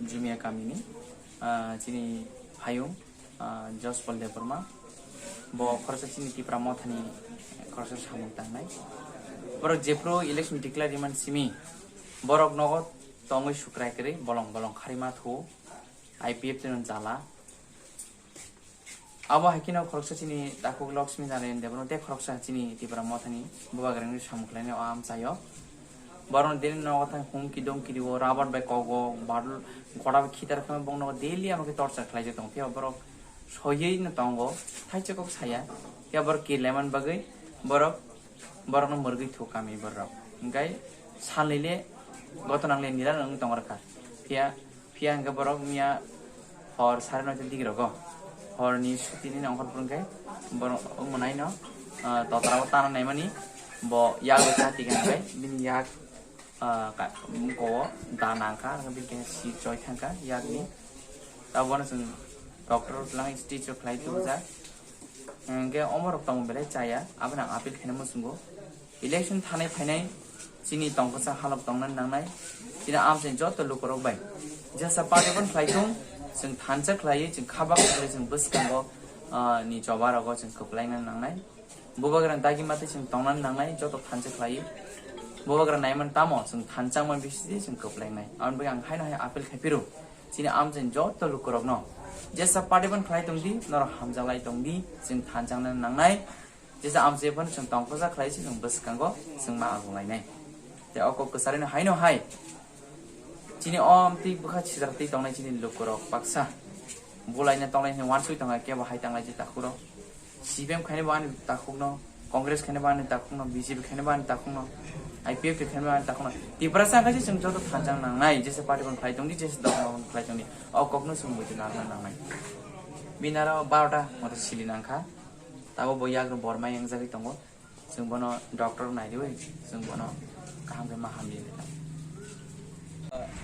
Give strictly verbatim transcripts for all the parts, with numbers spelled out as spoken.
Jumia kamini, ah, chini hayung, ah, Jospol Debbarma. Bo khoroksa chini Tipra Mothani khoroksa samung tangnai. Borok jephru election declare rimani simi borok nogo tongwi sukrai kwrwi bolong bolong kharima thu I P F T no jala. Abo hai kheno khoroksa chini takhuk Laxmi Narayan Debbarma tei khoroksa chini Tipra Mothani bubagrani samung khlainai o amchaio. Borokno daily nogo thang humki domki rio, rabar bai kogo, badul, gora bai khitar khe borok nogo daily amo khe torture khlaijak tongo. Phiya borok soywi no tongo, thaisa kok saya. Phiya borok kir lemani bagwi borok, borokno mwrwgwi thu kami borok. Hinkhe salni le goto nangle nila wngwi tong rwkha. Phiya Phiya hwnkhe borok miya hor sare noita digirogo. Horni suti nini ongkhor phuru hwnkhe borok wngmanaino, ah, totra o tana naimani bo yago cha tigani bai bini yak, ah, ka-, moko o da nangkha, hwnkhe bini khe si choi thangkha yakni. Tabukno chwng doctor lang stitch o khlai tubujak. Hwnkhe omorok tongmung belai chaya, abono ang appeal khaina muchungo. Election thanai phainai chini tongkha sa halok tongna nangnai. Chini amchaini joto lukurok bai jesa party phano khlai thung, chwng thansa khlaiwi, chwng kha bak khlaiwi, chwng bwskango, ah, ni choba rogo chwng kwplaina nangnai. Bubagra dagi matwi chwng tongna nangnai, joto thansa khlaiwi. Bubagra naiman tamo chwng thansa wngma bisidi chwng kwplainai. Aboni bagwi ang haino hai appeal khai phiro. Chini amchaini joto lukurokno jesa party phano khlai tongdi, norok hamjaklai tongdi, chwng thansa wngna nangnai. Jesa amchai phano chwng tongkha sa khlai se chwng bwskango chwng ma agung lainai. Tei o kok kwcharino haino hai. Chini o amtwi bwkha sijak twi tongnai chini lukurok baksa. Bulaina tongnai hwnwi uansuk tongo kebo hai tanglai je takhuro. C P M khaina bo ani takhukno, Congress khaina bo ani takhukno, B J P khaina bo ani takhukno, I P F T khaina bo ani takhukno. Tiprasa khaise chwng joto thansa nangnai, jesa party phano khlai tongdi, jesa dopha phano khlai tongdi. O kokno chwng buitu narwkna nangnai. Bini aro barota moto sili nangkha. Tabuk bo yagrok borma yangjagwi tongo. Chwng bono doctor nai riwi, chwng bono kaham khe ma hamri.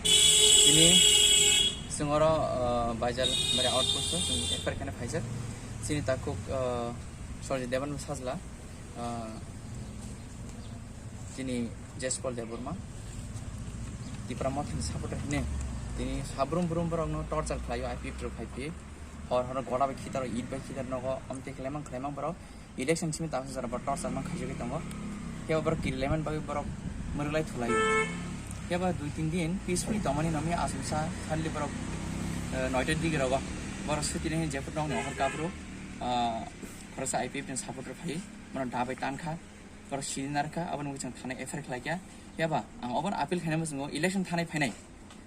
Tini chwng oro, uh, Baijal Mari outpost o chwng F I R khaina phaijak. Chini takhuk, uh, Sorjit Deban sajla, uh, chini Jespal Debbarma, Tipra Mothani supporter hwnwi tini sabrum brum borokno torture khlaio, I P F T rok phai phi. Hor hor gora bai khitar, it bai khitar nogo, amtwi khlaimang khlaimang borok. Election simi tangsa jora borok torchar man khaijagwi tongo. Kebo borok kirilaimani bagwi borok mwrwklai thulaio. Kebo dui tin din peacefully tongmani nomwi aswksa suddenly borok, eh, noita digi rogo. Borok suti nai jephru nokni okhor kapro, ah, khoroksa I P F ni supporter phai, bono dabai tankha, borok sini narkha, aboni bagwi chwng thanai F I R khlaikha. Kebo ang obono appeal khainai muchungo election thanai phainai.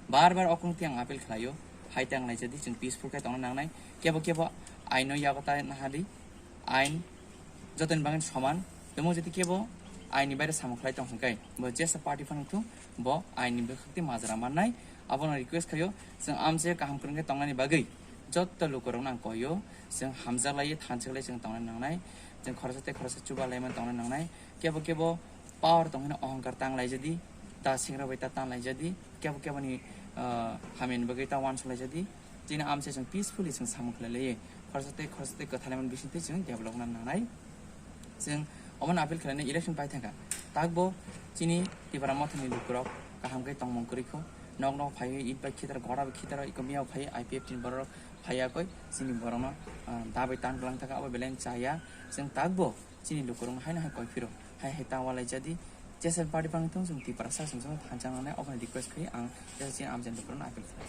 Bar bar okung tiyang appeal khlaio, hai tang laijadi chwng peaceful khe tongna nangnai. Kebo kebo aino yago ta nahadi. Ain jotoni bagwi soman. Temo jodi kebo ain ni baire samung khlai tong hwnkhe, bo jesa party phano thung, bo ain ni bwkhak tei majra mannai. Abono request khaio, chwng amchai kaham kwrwng khe tongnani bagwi jotto lukurokno ang koio, chwng hamjak lai, thanchak lai chwng tongna nangnai. Chwng khoroksa tei khoroksa chuba laimani tongna nangnai. Kebo kebo power tong hino ohongkar tang laijadi, ta singra bai ta tan laijadi, kebo kebo ni, ah, hamya ni bagwi ta uansuk laijadi. Chini amchai chwng peacefully chwng samung khlai lai, khoroksa tei khoroksa tei kwthalaimani bising twi chwng develop wngna nangnai. Chwng omono appeal khlainai election pai thangkha. Takbo chini Tipra Mothani lukurok kaham khe tongmung kwrwi kho. Nok nok phaiwi it bai khitar, gora bai khitar, iko miyao phaiwi I P F T ni borok phaiya koi chini borokno, ah, dabai tan kwlang thangkha, abo belai chaya. Chwng takbo chini lukurokno haino hai koi phiro, hai hai ta walai jadi. Jesa party phano thung, chwng Tiprasa chwng chwng thansa nangnai, okhorno request khlai ang jesa chini amchaini lukurokno appeal khlai.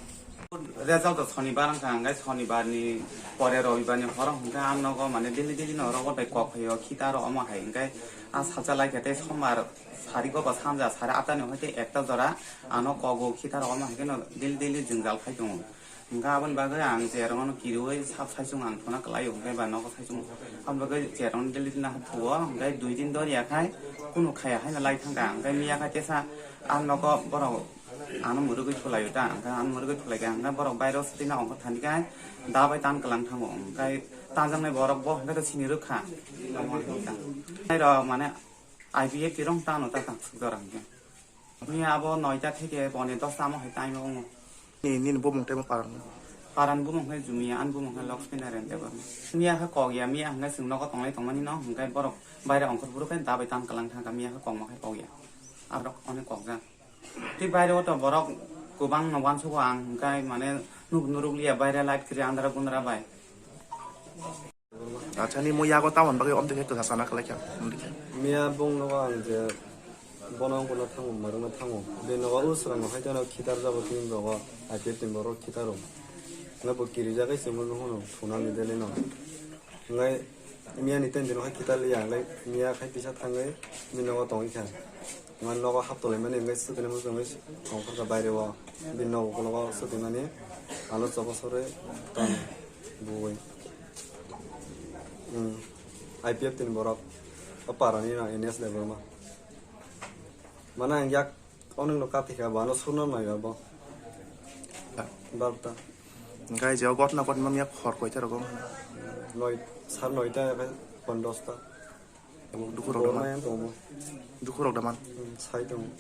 Result to Shonibar wngkha, hwnkhe Shonibar ni pore Robibar ni horo hwnkhe ang nogo mane daily daily no rogo bai kok phaio, khita aro omo hai hwnkhe a sacha lai khe tei Sombar sari go ba sanja sari atta ni hwnkhe ekta jora ano kogo khita aro omo hai khe no daily daily jwngjal khai tongo. Hwnkhe aboni bagwi ang chair-o no kiriui sap saichung ang thuna kwlaio, hwnkhe ba nogo saichung. Aboni bagwi chair-o no daily dina thuo, hwnkhe dui din doriya khai kunu khaya haino lai thangkha. Hwnkhe miya kha tesa ang nogo borok ano mwrwgwi thulaio ta, hwnkhe ano mwrwgwi thulaikha, hwnkhe borok bairo swtwino ongkha thani khai da bai tan kwlang thango, hwnkhe tanjaknai borok bo hwnkhe to sini rwkha. Nairok mane I P F T rok tano ta tang suk jora hwnkhe. Ni abo noita theke pone dosta amo hai time o wngo. Ni, nini bumung tei parang no? Paran bumung khe Jumia, ani bumung khe Laxmi Narayan Debbarma. Miya khe kok ya, miya hwnkhe chwng nogo tonglai tongmani no, hwnkhe borok baire ongkhor buru khe dabai tan kwlang thangkha, miya khe kokma khe kok ya. Aborok onek kokjak. Tei baire o to borok kwbang no uansugo ang, hwnkhe mane nuk nuruk liya baire light kwrwi andra gundra bai. Acha, nini yago tamoni bagwi omtwi khe kwsa sana kwlai kha, wngdi khe. Miya bong nogo ang je bono wngkuna thango, marwkna thango. Bini nogo usrang no hai teno khitar jabo tini rogo, I P F ni borok khitaro. Ngai bo kirijak hai se wngkha hwnwi thunani dele no. Ngai miya ni ten dino hai khitar liya, ngai miya khai kisa thangwi bini nogo tongwi kha. Ngai nogo haptolai mani ngai swtini muchungwi tongkha baire o. Bini nogo ukulok o swtwi mani ano chobo sore tong buwi. Hmm. I P F ni borok o parani no N S Debbarma. Mana ang yak onek no kathi kha, bano surna nai abo. Barta. Hwnkhe je o gotna gotma miya khor koita rogo? Noi, sar noita ebe pon dosta. Dukhu rok da man. Borma yang tongo. Dukhu rok da man. Hmm, sai tongo.